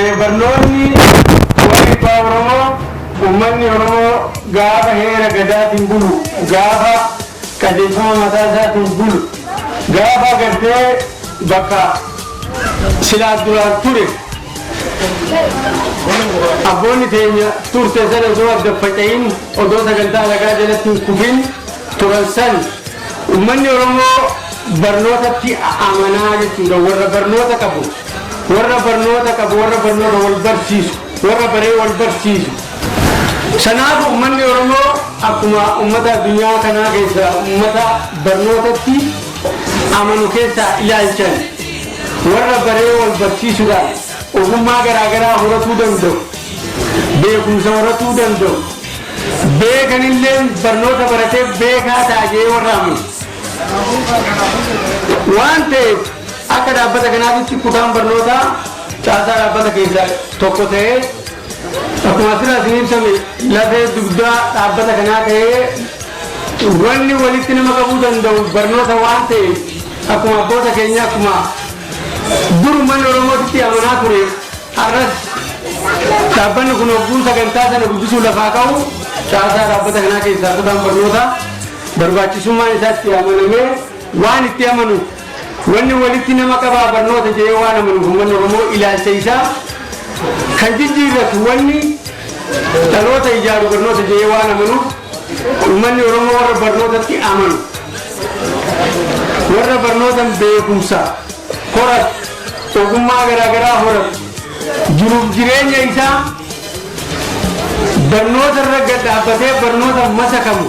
Barnoonni warri abbaa Oromoo, uummanni Oromoo gaafa heera gadaatiin bulu, gaafa qajeelfama mataa isaatiin bulu, gaafa gartee bakka silaa duraan ture abboonni teenya turte sana osoo adda faca'in, odoo sagantaa alagaa jalatti hin kufin turan san, uummanni Oromoo barnootatti amanaa jechuudha. Warra barnoota qabu, warra barnoota qabu, warra barnoota wal barsiisu, warra baree wal barsiisu. Sanaaf uummanni Oromoo akkuma uummata addunyaa kanaa keessa uummata barnootatti amanu keessaa ilaalchan, warra baree wal barsiisuudhaan ogummaa garaagaraa horatuu danda'u, beekumsa horatuu danda'u, beekanillee barnoota baratee beekaa taa'ee warra amanu. Waan ta'eef akka dhaabbata kanaatitti kutaan barnootaa caasaa dhaabbata keessaa tokko ta'ee, akkuma asirraa isin ibsame, lafee dugdaa dhaabbata kanaa ta'ee, wanni walitti nama qabuu danda'u barnoota waan ta'eef, akkuma abboota keenya, akkuma dur uummanni Oromootitti amanaa ture, har'as dhaabbanni kun hogguu sagantaa sana guddisuu lafaa ka'u, caasaa dhaabbata kanaa keessaa kutaan barnootaa barbaachisummaan isaatti amanamee, waan itti amanu, wanni walitti nama qabaa barnoota jedhee waan amanuuf, uummanni Oromoo ilaalcha isaa kan jijjiirratu, wanni dhaloota ijaaru barnoota jedhee waan amanuuf, uummanni Oromoo warra barnootatti amanu, warra barnootan beekumsa horatu, ogummaa garaagaraa horatu, jiruuf jireenya isaa barnoota irra gad dhaabbatee barnoota masakamu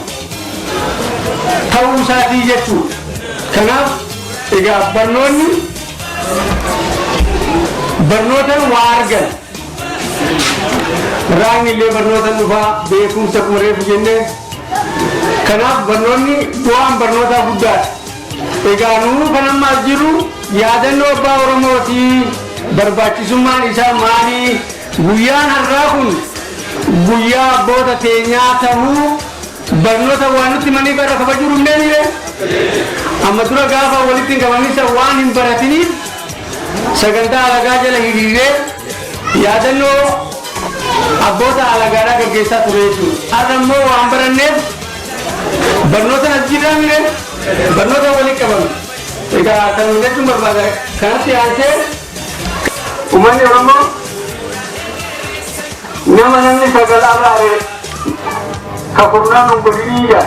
ta'uu isaatii jechuudha. Kanaaf egaa barnoonni, barnootaan waa argan. Raagni illee barnootaan dhufaa, beekumsa akkuma reefu jennee. Kanaaf barnoonni, bu'aan barnootaa guddaadha. Egaa nuu kan ammaas jiru yaadannoo abbaa Oromooti. Barbaachisummaan isaa maali? Guyyaan har'aa kun guyyaa abboota teenyaa tahuu barnoota waan nutti manii bara kabajuu dhumnee. Amma dura gaafa walitti hin qabamisa waan hin baratiniif sagantaa alagaa jala hiriiree yaadannoo abboota alagaadhaa gaggeessaa ture jechuudha. Har'a immoo waan baranneef barnoota as jirraa mire, barnoota walitti qabame. Egaa kan jechuun barbaada kanatti aansee, uummanni Oromoo nama namni sagal abaare ka kurnaa nun godhinii jedha.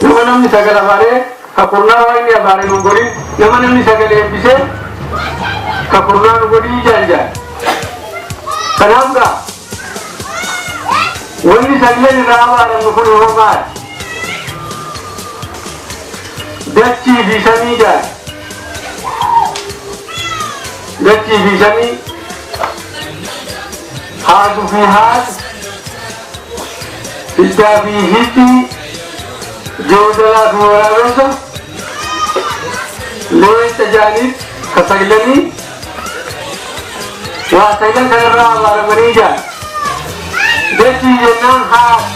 Nama namni sagal abaaree ka kurnaa waa inni abaare nun godhin, nama namni sagal eebbisee ka kurnaa nun godhinii jedhan. Kanaaf gaa wanni sagaleen irraa abaaramnu kun yoo maali? Dachii fi samii jedhan. Dachii fi samii, haaduu fi haadha, hiddaa fi hiddii, joodalaa fi waraabessa, leenca jaaniif ka saglanii waa saglan kanarraa abaaramanii jedhan. Dachii jennaan haadha,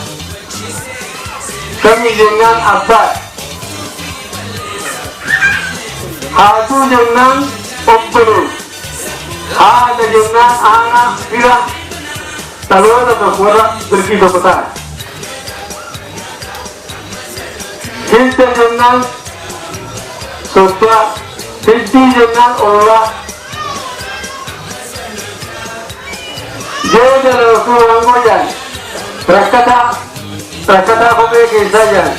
samii jennaan abbaadha. Haatuu jennaan obboleessa. Haadha jennaan aanaa, fira, dhaloota tokko, warra birkii tokko ta'an. Hidda jennaan soddaa, hiddii jennaan ollaa. Jeedala yookiin waangoo jedhan rakkataa, rakkataa kophee keessaa jedhan.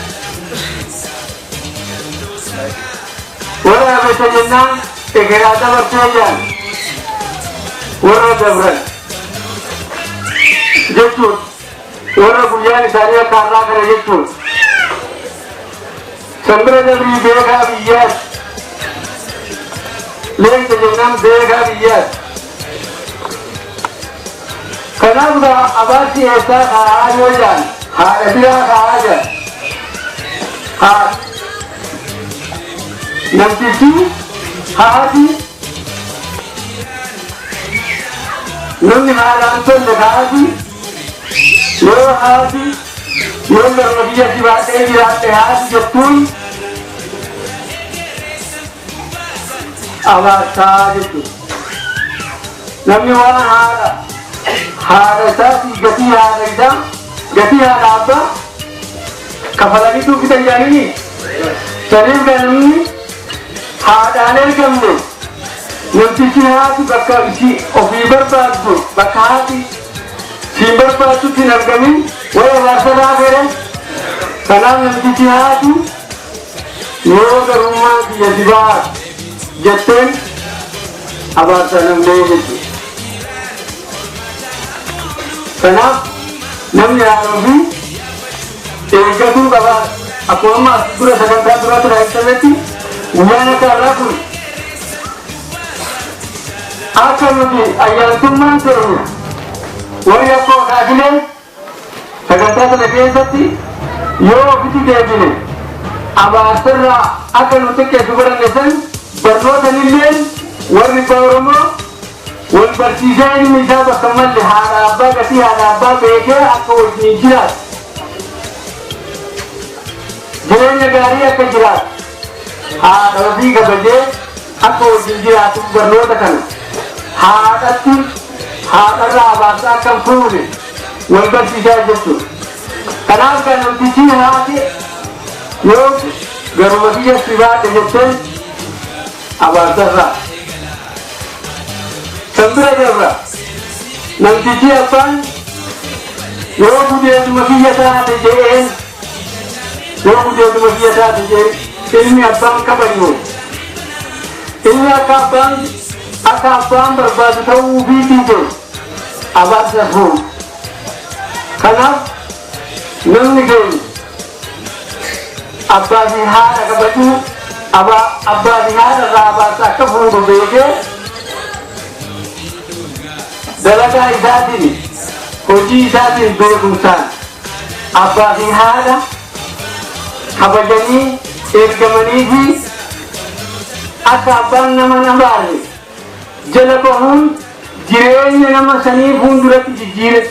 Waraabessa jennaan ekeraa dabarsee jedhan, warra dabran jechuun warra guyyaan isaanii akka har'aa kana jechuun. Sambira dabrii beekaa biyyaas, leenca jennaan beekaa biyyaas. Kanaaf gaa abaarsi eessaa kaa'aa yoo jedhan, haadha biraa kaa'aa jedhan. Haadha namtichi, haati, namni haadhaan tolle haati, yoo haati yoo garma biyya si baadhee jiraadhe haati jettuun abaarsaa jechuudha. Namni waan haadha haadha isaatii gatii haadha isaa gatii haadha abbaa kafalaniitu fitan jedhanii saniif kan namni haadhaan ergamne namtichi haati bakka isii ofii barbaaddu bakka haati siin barbaaddutti hin argamin wayi abaarsa laafeere. Kanaaf namtichi haati yoo garummaa kiyya si ba'a jetteen abaarsa namlee jechuudha. Kanaaf namni haadha ofii eeggatuu qaba. Akkuma amma as dura sagantaa duraa ture ibsametti, guyyaan akka har'aa kun akka nuti ayyaantummaan keenya warri akkoo akaakilee sagantaa sana keessatti yoo ofitti deebine abaarsarraa akka nu xiqqeessu baranne san barnootanillee warri abbaa Oromoo wal barsiisee ilmi isaa bakka malle haadha abbaa gatii haadha abbaa beekee akka wajjin jiraatu, jireenya gaarii akka jiraatu, haadha ofii kabajee akka wajjin jiraatu, barnoota kana haadhatti haadharraa abaarsa akka hin fuune wal barsiisaa jechuudha. Kanaaf kan namtichi haati yoo garuma kiyya si baadhe jetteen abaarsarraa. Kan bira dabra namtichi abbaan yoo gudeeduma kiyya taate jedheen, yoo gudeeduma kiyya taate jedheen, ilmi abbaan kabajnu ilmi akka abbaan barbaadu ta'uu fi dhiise abaarsa fuudhu. Kanaaf namni keenya abbaa fi haadha kabajuu, abbaa fi haadha irraa abaarsa akka fuudhu beekee dalagaa isaatiin, hojii isaatiin, beekumsaan abbaa fi haadha kabajanii eeggamanii fi akka abbaan nama nabaarre jala bahuun jireenya nama sanii fuulduratti jijjiire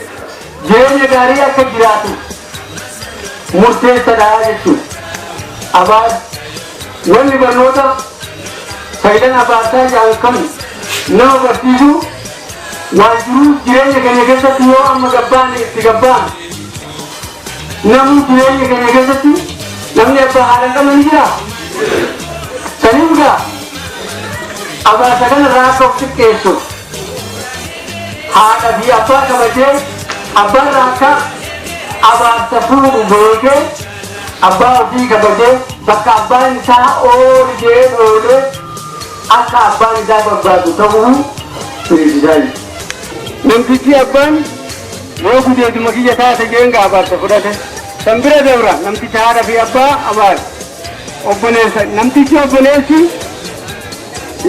jireenya gaarii akka jiraatu murteessaadha jechuudha. Abaar wanni barnoota faayidaan abaarsaa jedhan kan nama barsiisu waan jiruuf jireenya keenya keessatti yoo amma gabbaan itti gabbaan namni jireenya keenya keessatti namni abbaa haadha hin qabne ni jira. Saniif gaa abaarsa kanarraa akka of xiqqeessu haadha fi abbaa kabajee abbaarraa akka abaarsa fuudhu beekee abbaa ofii kabajee bakka abbaan isaa oolu jedhee oolee akka abbaan isaa barbaadu ta'uu beeksisaa jira. Namtichi abbaan yoo gudeeduma kiyya taate jeen abaarsa fudhate. San bira dabra namticha haadha fi abbaa abaar. Obboleessa namtichi obboleessi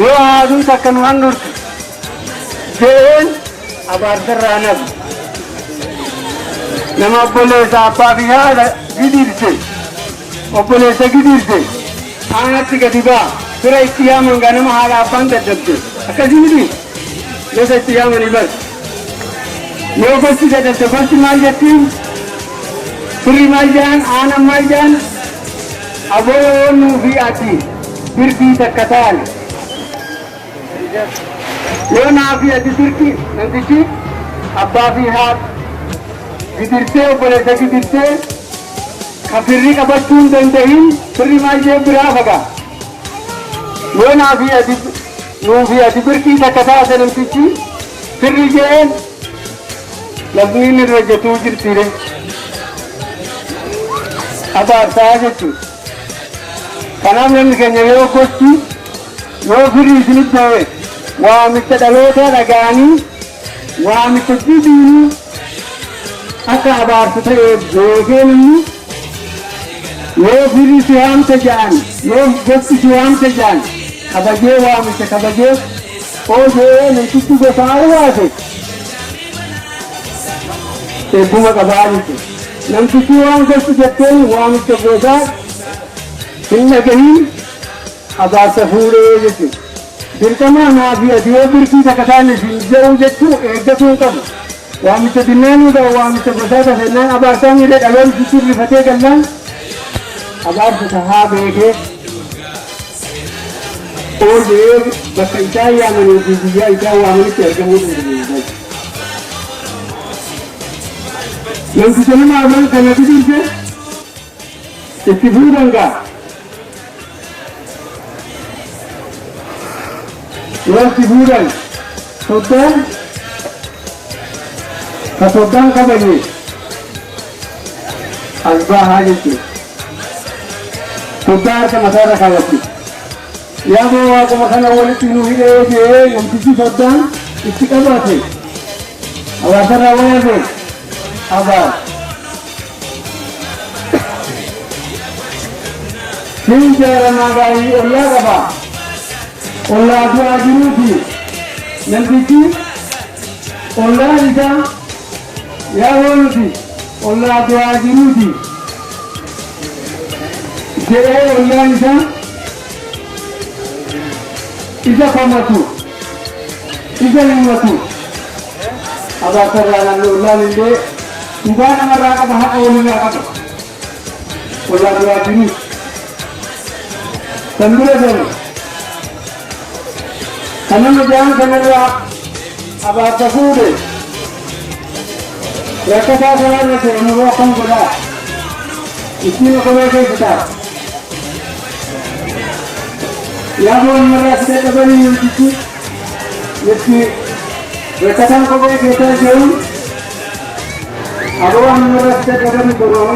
yoo haaduu takka nu handhurte jeen abaarsarraa nafu. Nama obboleessa abbaa fi haadha gidirse, obboleessa gidirse, aanatti gadi ba'a. Fira itti yaaman gaa nama haadha abbaan dadhabde akkasii miti, gosa itti yaamanii bar. Yoo gosti dadhabde gosti maal jettiin? Firri maal jedhan? Aanan maal jedhan? Aboo, nuu fi ati birkii takka taane, yoo naa fi ati birkii, namtichi abbaa fi haadha gidirsee, obboleessa gidirsee ka firri qabachuu hin dandahin, firri maal jee biraa fagaa? Yoo naa fi ati, nuu fi ati birkii takka taate, namtichi firri jeen lafni inni irra jetuu jirtiire abaarsaa jechuudha. Kanaaf namni keenya yoo gosti, yoo firri isinitti ta'e, waamicha dhaloota dhaga'anii waamicha jibiinuu akka abaarsa ta'e beekee namni yoo firri si waamte ja'an, yoo gosti si waamte ja'an, kabajee waamicha kabajee oojee namtichi gosaa waase eebbuma qabaa jechuudha. Namtichi waan gosti jetteen waamicha gosaa hin dhagahin abaarsa fuudhee jechuudha. Dirqama naa fi ati yoo birkii takka taane siin jedhu jechuu eeggatuu hin qabu. Waamicha dinnaanii qaba, waamicha gosaa tasennaan abaarsaa miidhee dhaloonni sitti rifatee gallaan abaarsa tahaa beekee. Ol jedhee bakka isaan yaamanii fi guyyaa isaan waamanitti argamuu danda'u. Namticha nama afran kanatti durse itti fuudhan gaa. Yoo itti fuudhan soddaan ka soddaan kabaje as bahaa jechuudha. Soddaa harka mataarra kaawwatti. Yaaboo waaquma kana walitti nu hidhee jee namtichi soddaan itti qabate. Hawaasarraa wayafe abaar. Hin jaaramaa baay'ee ollaa qaba. Ollaa du'aa jiruuti. Namtichi ollaan isaa yaaboo nuti ollaa du'aa jiruuti. Jedhee ollaan isaa isa komatu, isa himatu. Abaasarraa namni ollaan illee dhugaa namarraa qaba, haqa walirraa qaba. Ollaa du'aa jiruuti. Kan bira darbe kan nama jaan kanarraa abaarsa fuudhe rakkataa karaarra ta'e nurraa akkam godhaa ittiin okomee keessa ta'a. Yaaboo namarraa si dadhabanii namtichi itti rakkataan kophee keessaa jiruun aboo namarraa si dadhabanii boroo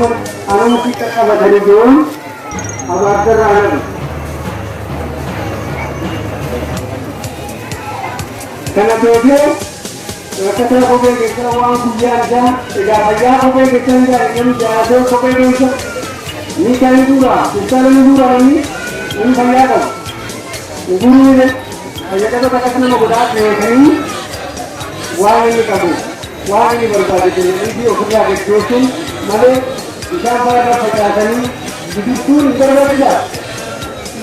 anamatti qaqqabatanii jiruun abaarsa nabi. Kana beekee rakkataa kophee keessaa waan guyyaan isaa egaa fayyaa kophee keessaa hin gaariin namni jaarasee kophee keessa ni kan guura kiristaana ni guura namni namni fayyaa qabu. Guuruu ni fayya qaba akkas nama godhaa beekanii waan inni qabu waan inni barbaade kennanii ofirraa geggeessuun malee bishaan fa'aa facaasanii biqiltuun hin barbaachisaa.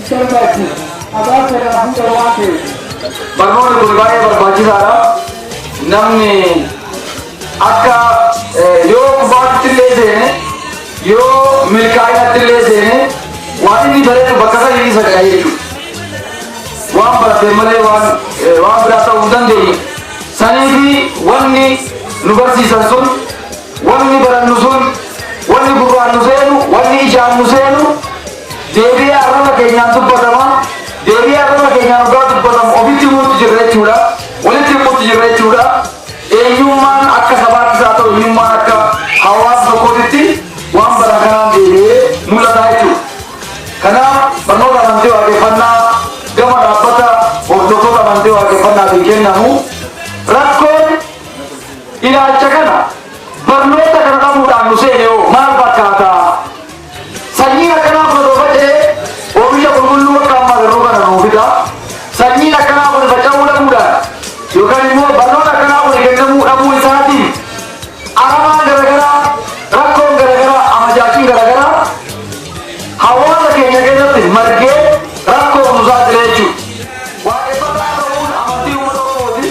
Hin barbaachisu. Abaarsa irraa fuudha waan ta'eef. Barnoonni kun baay'ee barbaachisaadha. Namni akka yoo kufaatti illee seene, yoo milkaa'inatti illee seene, waan inni bareedu bakka sanii isa ga'a jechuudha. Waan barate malee waan biraa ta'uu hin dandeenye. Sanii fi wanni nu barsiisan sun, wanni barannu sun, wanni gurraan nu seenu, wanni ijaan nu seenu, deebi'ee arraba keenyaan dubbatama. Deebi'ee arraba keenyaan dhugaa dubbatamu ofitti himuutti jirra jechuudha. Walitti himuutti jirra jechuudha. Eenyummaan akka sabaattis haa ta'u eenyummaan akka hawaasa tokkootitti waan bara kanaan deebi'ee mul'ata jechuudha. Kanaaf barnoota amantii waaqeffannaa gama dhaabbata hordoftoota amantii waaqeffannaatiin kennamu rakkoon ilaalcha kana barnoota kana dhabuudhaan nu seene hoo maal fakkaata? Sanyiin akkanaa kun otoo faca'ee oomisha qulqulluu akka ammaa garuu kana nuu fida. Sanyiin akkanaa kun faca'uu dhabuudhaan yookaan immoo barnoota akkanaa kun kennamuu dhabuu isaatiin aramaan garaagaraa, rakkoon garaagaraa, amajaajiin garaagaraa hawaasa keenya keessatti margee rakkoo nu saaxile jechuudha. Waaqeffataa ta'uun amantii uummata Oromooti.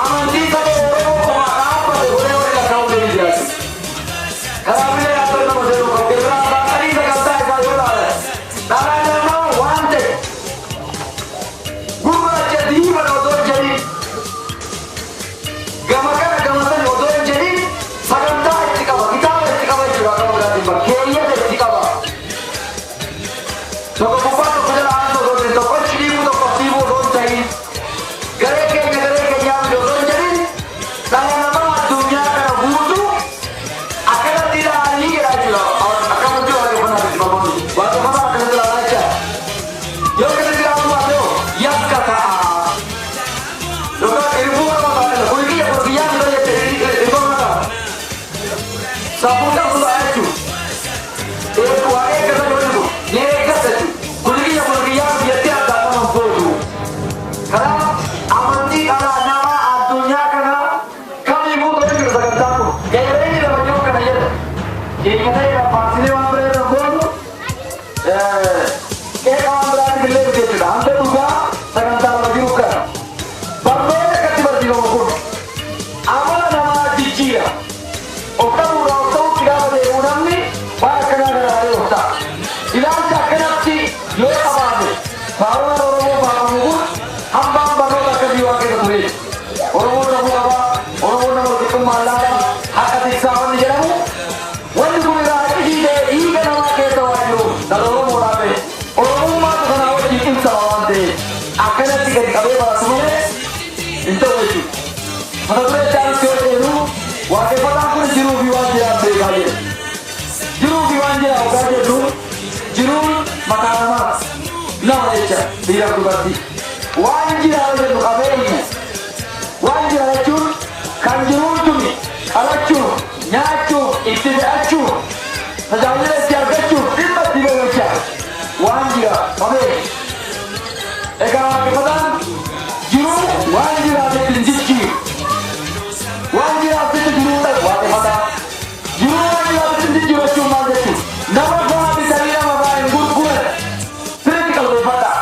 Amantii saba Oromoo qomaa dhaabbate godhee warri lakkaa'uu ni jira jechuudha. Karaa biyya yaaddoo nama seenuu qabu irraa baasanii sagantaa isaa yoo ilaalan dhala namaa waan ta'e gurraacha diimaa otoo hin jedhin gama kana gama sani otoo hin jedhin sagantaa itti qaba, kitaaba itti qaba jechuudha. Gama biraatiin bara keeyyata itti qaba. Tokko gubbaa tokko jala aantu otoo hin ta'in, tokko achi dhiibuu tokko as dhiibuu otoo hin ta'in, garee keenya garee keenyaa miti otoo hin jedhin, dhala namaa addunyaa kana guutuu akkanatti ilaalii jedha jechuudha. Akkanatti waaqeffannaa itti barnoonni. Waaqeffannaa akkanatti ilaalaa jecha. Yoo akkasitti ilaaluu baate hoo yakka ta'a. Yookaan irbuu nama ta'a. Kun kiyya kun kiyyaa miti jette irbuu nama ta'a. Sammuu cabsu ta'a jechuudha. Waa eeggatan yoo jiru ni eeggata jechuudha. Kun kiyya kun kiyyaa miti jettee addaan nama hin boodu. Kanaaf amantii dhala namaa addunyaa kanaa kamiifuu ta'uu jiru sagantaan kun. Qeerreenyi lafa jiru kana jedha. Keenya ta'e faarsinee waan bira irra goonu qeeqa waan biraatiif illee miti jechuudha. Hanga dhugaa sagantaa lafa jiru kana. Barnoonni akkatti barsiifamu kun amala namaa jijjiira. Of dhabuudhaa of ta'utti gaafa deemu. jechuudha. Mata duree itti aanutti yoo ceenu waaqeffataan kun jiruu fi waan jiraan beekaa jedha. Jiruu fi waan jiraa hoggaa jennu jiruun mataa namaati. Nama jecha dhiiraaf dubartii. Waan jiraa jennu qabeenya. Waan jira jechuun kan jiruun tuni qalachuuf, nyaachuuf, itti fe'achuuf, tajaajila itti argachuuf dhimma itti bahu jecha. Waan jira qabeenya. Egaa waaqeffataan jiruu waan jiraatitti hin jijjiiru. Waan jiraatitti jiruu dhabu waaqeffataan. Jiruu waan jiraatitti hin jijjiiru jechuun maal jechuudha? Nama fa'aa bitanii nama fa'aa hin gurguran. Sirriitti qalbeeffadhaa.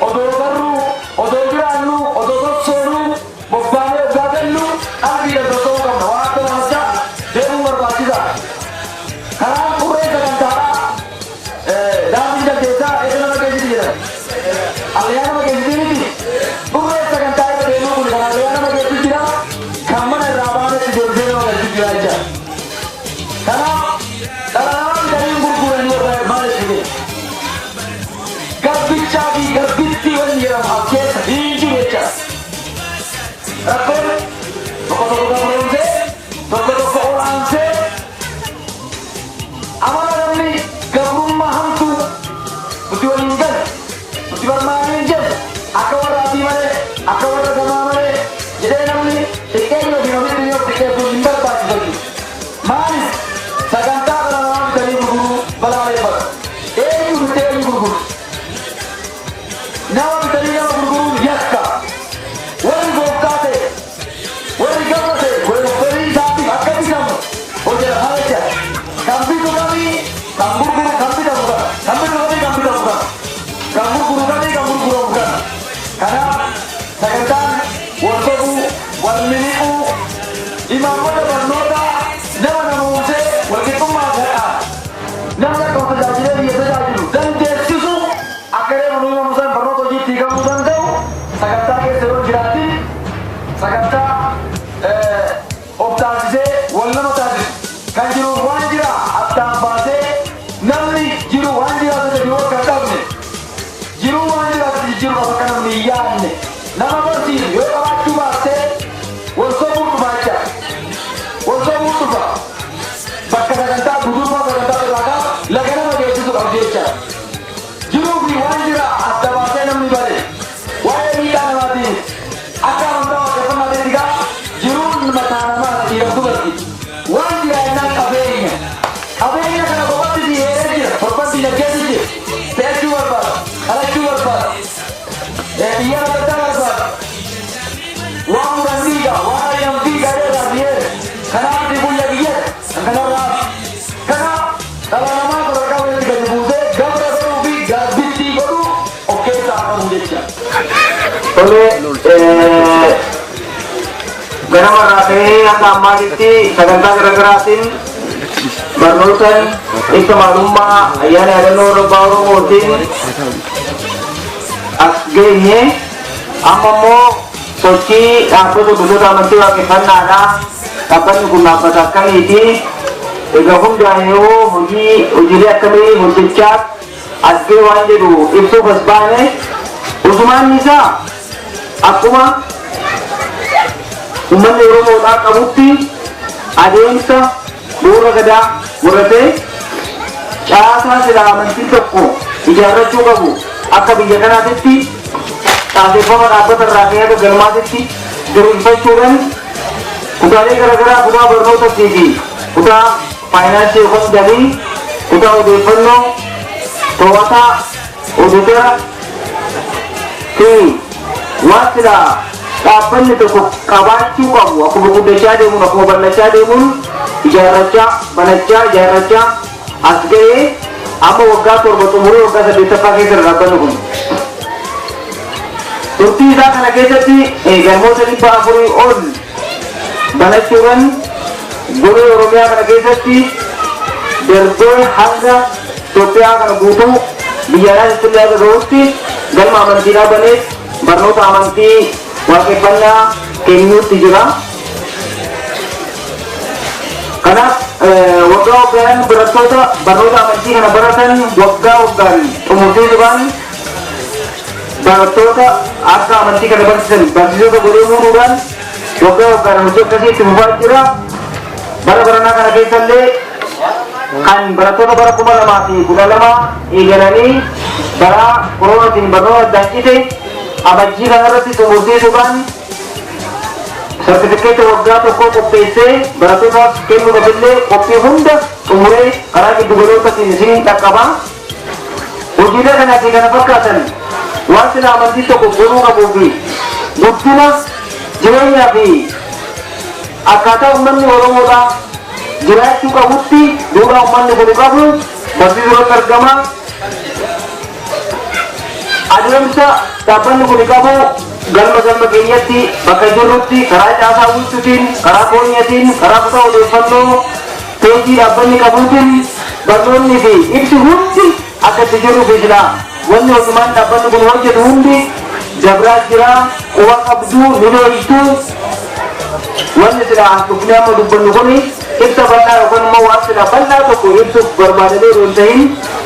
Odoo barruu, odoo jiraannu, odoo sossoonuu, bobbaanee hoggaa gallu qalbiidhaan sosso'uu qabna. Waan akka namachaa deemuun barbaachisaadha. Karaan xurree sagantaadhaa daandii jaldeessaa eessa nama geessiti jedhan. Allayyaa nama geessiti miti. Xurree sagantaa irra deemuu kun kan allayyaa nama geessu jira, kan mana irraa baanetti deebisee nama galchu jira jechaadha. Kanaaf dhala namaa bitanii hin gurguranii warra maal jechuudha. Garbichaa fi garbittii wanni jedhamu as keessa hin jiru jechaadha. Rakkoon tokko tokko gabroomsee, tokko tokko olaansee amala namni gabrummaa hamtuu nuti waliin galu, nuti barmaanii hin jennu, akka warra adii malee, akka warra gamaa malee jedhee namni xiqqeenya ofii ofitti yoo xiqqeessuun hin barbaachisu jechuudha. Maaliif sagantaa dhala namaa bitanii gurguruu balaaleffatu? Eenyu bitee eenyu gurguru? Nama bitanii nama gurguruun yakka. Warri gooftaa ta'e, warri gabra ta'e, fedhii isaatiif akka bitamu hojjeta maal jecha? Kan bitu kamii, kan gurguru kan bitamu kana. Kan bitu kamii, kan bitamu kana. Kan gurguru kamii, kan gurguramu kana. Kanaaf sagantaan wal sobuu, wal miliquu, imaammata barnootaa nama namoomsee wal qixxummaa godhaa. Namni akka of tajaajilee biyya tajaajilu dandeessisu akka reefu nu himamu san barnoota hojiitti hiikamuu danda'u sagantaa keessa yoo jiraatin sagantaa of taasisee wal nama taasisu kan jiruuf waan jira addaan baasee namni jiru waan jiraatu jiruu akka hin qabne jiruu waan jiraatu jijjiiruudhaaf akka namni hin yaadne nama barsiisu yoo qabaachuu baattee wal sobuun dhufa jecha. Wal sobuun dhufa. Bakka sagantaa gudurfaa sagantaa irraa kaaf laga nama geessisu qabdi jecha. Jiruu fi waan jira adda baasee namni bare waa'ee miidhaa namaatiin akka amantaa waaqeffannaatiin egaa jiruun mataa namaa dhiiraaf dubartii. Waan jira jennaan qabeenya. Qabeenya kana kophaatti si heeree jira. Torban dinagdeetu jira. Fe'achuu barbaada. Qalachuu barbaada. Xiyyaara adda addaa barbaada. Waan muran fiiga, waan ari'an fiiga jedha si heere. Kanaaf si guyya biyya kan kanarraa. Kanaaf dhala namaa sadarkaa walitti gadi buusee gabra godhuu fi garbittii godhuu of keessaa qabu jecha. Tole, ganama irraa ka'ee hanga ammaatitti sagantaa garaagaraatiin barnootaan ibsa maalummaa ayyaana yaadannoo Abbaa Oromootiin as geenye. Amma immoo sochii dhaabbata gosoota amantii waaqeffannaadha. Dhaabbanni kun dhaabbata akkamiiti? Egaa hundaa'e yoo hojii hojiilee akkamii hojjechaa as ga'e waan jedhu ibsuuf as baane. Usumaan isaa akkuma uummanni Oromoodhaa qabutti adeemsa bu'uura gadaa godhatee caasaa silaa amantiin tokko ijaarrachuu qabu akka biyya kanaatitti caaseffama dhaabbata irraa ka'ee haga galmaatitti diriirfachuudhaan kutaalee garaagaraa, kutaa barnootatii fi kutaa faayinaansii yookaan galii, kutaa odeeffannoo, to'ataa, oditara fi waan silaa dhaabbanni tokko qabaachuu qabu akkuma guddachaa deemuun, akkuma bal'achaa deemuun ijaarrachaa, banachaa, ijaarrachaa as ga'ee amma waggaa 7 xumuree waggaa 8ffaa keessa jira dhaabbanni kun. Turtii isaa kana keessatti galmoota 400 ol banachuudhaan golee Oromiyaa kana keessatti darbee hanga Itoophiyaa kana guutuu biyya alaatti illee haga gahutti galma amantiidhaa banee barnoota amantii waaqeffannaa kennuutti jira. Kanaaf waggaa waggaan barattoota barnoota amantii kana baratan waggaa waggaan xumursiisuudhaan Barattoota akka amantii kana barsiisan barsiisota godhee muuduudhaan waggaa waggaan hojii akkasii itti fufaa jira. Bara baranaa kana keessallee kan barattoota bara 2012 eegalanii bara koronaatiin barnoota addaan cite Amajjii kanarratti xumursiisuudhaan sartifikeeta waggaa tokkoo qopheessee barattootaaf kennuudhaaf illee qophii hunda xumuree karaa giddu galootatiin isin dhaqqaba. Hojiilee kanaa fi kana fakkaatan waan sila amantii tokko godhuu qabuu fi guddina jireenyaa fi akkaataa uummanni Oromoodhaa jiraachuu qabutti duudhaa uummanni kun qabu barsiisuu irratti argama. Adeemsa dhaabbanni kun qabu galma galma keenyatti bakka jirrutti karaa caasaa bulchuutiin, karaa koonyatiin, karaa kutaa odeeffannoo peejii dhaabbanni qabuutiin barnoonni fi ibsi hundi akka itti jiruu fi silaa wanni hojumaan dhaabbanni kun hojjetu hundi dabraa jira. Quba qabduu ni beektu. Wanni silaa as dhufnee amma dubbannu kuni ibsa bal'aa yookaan immoo waan silaa bal'aa tokko ibsuuf barbaadamee osoo hin ta'in,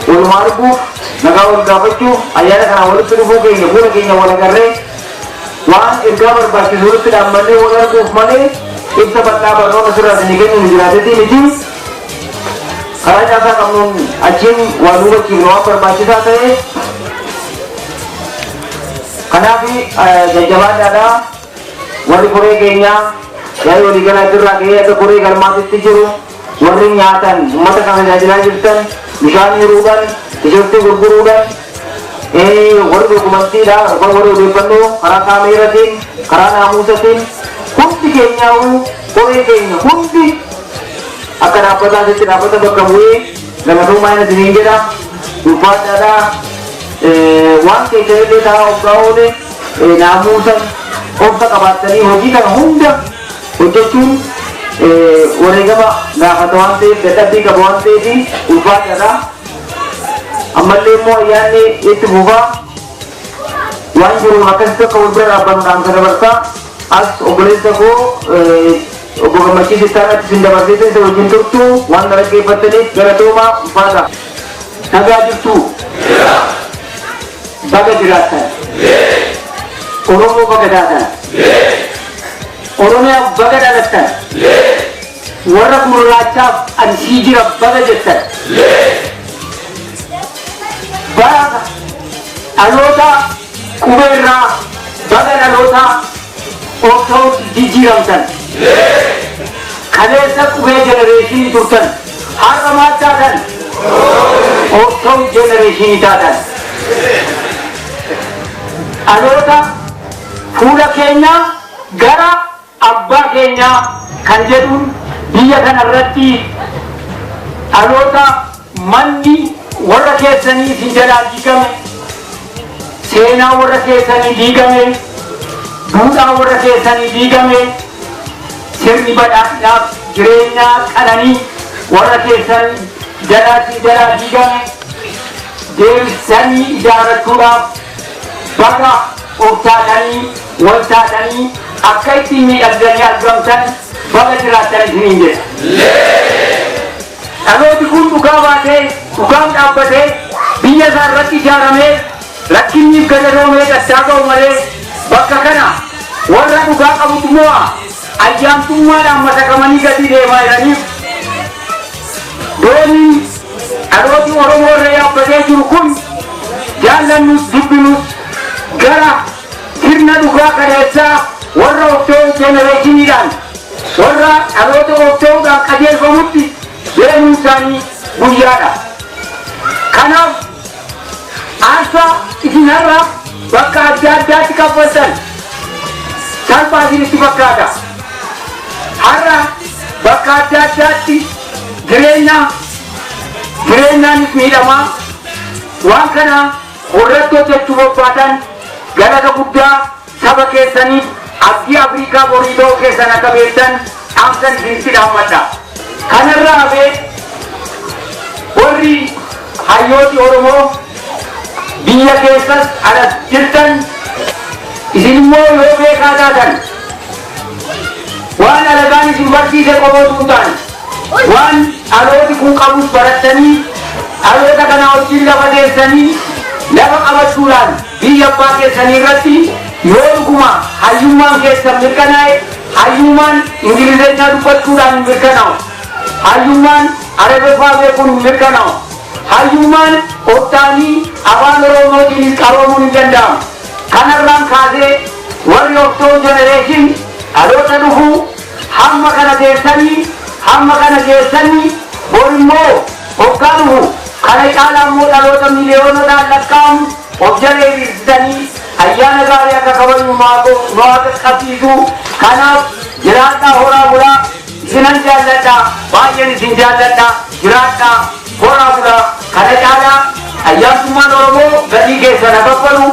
waluma arguuf, nagaa wal gaafachuuf, ayyaana kanaan walitti dhufuu keenya fuula keenya wal agarree waan ergaa barbaachisu walitti dhaammannee wal arguuf malee ibsa bal'aa barnoota sirraa isinii kennu nu jiraatetii miti. Karaa caasaa qabnuun achiin waan hubachiifnu waan barbaachisaa ta'e. Kanaaf jajjabaadhaadha. Warri koree keenyaa yaa'ii waliigalaa irraa ka'ee akka koree galmaatitti jiru, warri nyaatan uummata kana tajaajilaa jirtan, bishaan hiruudhaan, tishertii gurguruudhaan, warri dokumantiidha yookaan warri odeeffannoo karaa kaameeratiin, karaa naamusatiin, hundi keenyaa'uu koree keenya hundi akka dhaabbataatitti dhaabbata bakka bu'ee galatoomaa inni isiniin jedha. Ulfaadhaadha. Waan keessanillee taa'aa hoggaa oole naamusa obsa qabaattanii hojii kana hunda hojjechuun wareegama gaafata waan ta'eef, dadhabbii qaba waan ta'eef, ulfaataadha. Ammallee immoo ayyaanni itti fufaa waan jiruun akkasitti akka wal bira dhaabbannu dhaamsa dabarsaa. As obboleessa koo obbo Gammachiis Ittaanaatti isin dabarsee isa wajjin turtu. Waan na dhaggeeffattaniif galatoomaa, ulfaata. Nagaa jirtuu? Baga jiraattan. Oromoo baga taatan. Oromiyaaf baga dhalattan. Warra gurraachaaf ani sii jira baga jettan. Bara dhaloota qubeerraa baga dhaloota of ta'utti jijjiiramtan. Kaleessa qubee generation turtan. Har'a maal taatan? Of ta'u generation taatan. Dhaloota fuula keenyaa gara abbaa keenyaa kan jedhuun biyya kana irratti dhaloota manni warra keessanii isin jalaa diigame, seenaa warra keessanii diigame, duudhaa warra keessanii diigame, sirni badhaadhinaaf jireenyaa qananii warra keessan jalaa isin jalaa diigame deebisanii ijaarrachuudhaaf baga of taatanii wal taatanii akka ittiin miidhagdanii argamtan, baga jiraattan isiniin jedha. Dhalooti kun dhugaa baatee, dhugaan dhaabbatee, biyya isaa irratti ijaaramee, rakkinniif gadadoomee qattaa ga'u malee, bakka kana warra dhugaa qabutu mo'a ayyaantummaadhaan masakamanii gadi deemaa jiraniif, dooniin dhalooti Oromoo irra yaabbatee jiru kun jaallannus jibbinus gara sirna dhugaa kaleessaa warra of ta'uu generationiidhaan, warra dhaloota of ta'uudhaan qajeelfamutti deemuun isaanii guyyaadha. Kanaaf aarsaa isin har'a bakka adda addaatti kaffaltan salphaa isinitti fakkaata. Har'a bakka adda addaatti jireenya jireenyaanis miidhamaa waan kana irratti hojjechuu barbaadan, galata guddaa saba keessaniif abdii Afrikaa borii ta'uu keessan akka beektan dhaamsan isinitti dhaammadha. Kanarraa hafee warri hayyooti Oromoo biyya keessas alas jirtan, isin immoo yoo beekaa taatan, waan alagaan isin barsiise qofa utuu hin taane, waan dhalooti kun qabus barattanii dhaloota kana wajjin lafa teessanii lafa qabachuudhaan Biyya abbaa keessanii irratti yoo dhuguma hayyummaan keessan mirkanaa'e, hayyummaan Ingilizeenyaa dubbachuudhaan hin mirkanaa'u. Hayyummaan Arabiffaa beekuun hin mirkanaa'u. Hayyummaan obtaanii afaan Oromootiinis qaroomuun hin danda'amu. Kanarraan kaasee warri of ta'u generation dhaloota dhufuu hamma kana geessanii, hamma kana geessanii, bor immoo hoggaa dhufu kana caalaa immoo dhaloota miiliyoonotaan lakkaa'amu of jala hiriirsitanii ayyaana gaarii akka kabajnu nu haa qaqqabsiisu. Kanaaf jiraadhaa, horaa bulaa. Isinan jaalladha, baay'een isin jaalladha. Jiraadhaa, horaa bulaa. Kana caalaa ayyaantummaan Oromoo gatii keessa na kaffalu.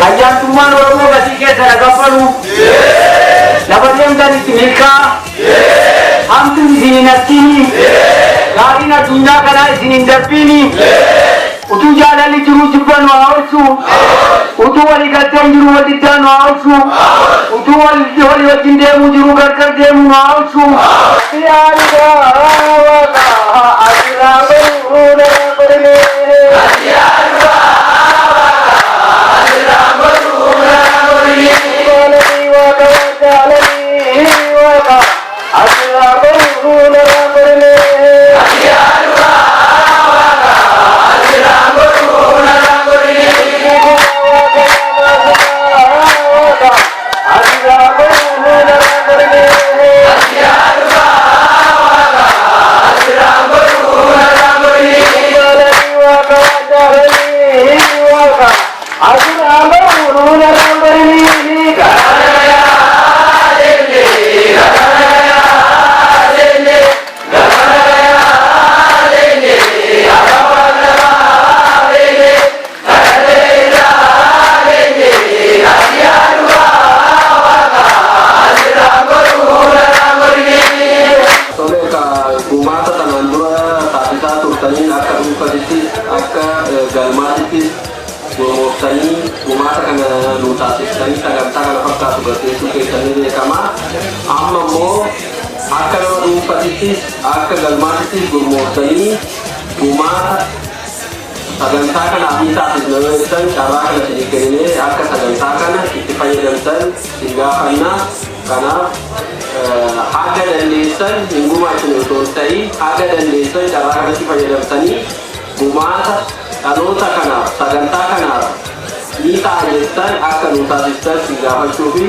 Ayyaantummaan Oromoo gatii keessa na kaffalu. Lafa deemtan itti milkaa, hamtuun isin hin argini, gaariin addunyaa kanaa isin hin darbini. Utuu jaalalli jiru jibba nu haa oolchu. Utuu walii galteen jiru wal diddaa nu haa oolchu. Utuu walii wajjin deemuu jiru gargar deemuu nu haa oolchu. Tole, ka gumaata kanaan dura taasisaa turtaniin akka dhuunfaatittis akka galmaatittis gurmooftanii gumaata kana nu taasistanii sagantaa kana fakkaatu gaggeessuu keessanii beekama. Amma immoo akka nama dhuunfaatittis akka galmaatittis gurmooftanii gumaata sagantaa kanaaf ni taasisna yoo jettan, carraa kana isinii kenninee akka sagantaa kana itti fayyadamtan isin gaafanna. Kanaaf haga dandeessan hin gumaachine osoo hin ta'in, haga dandeessan carraa kanatti fayyadamtanii gumaata dhaloota kanaaf sagantaa kanaaf ni ta'a jettan akka nu taasistan isin gaafachuu fi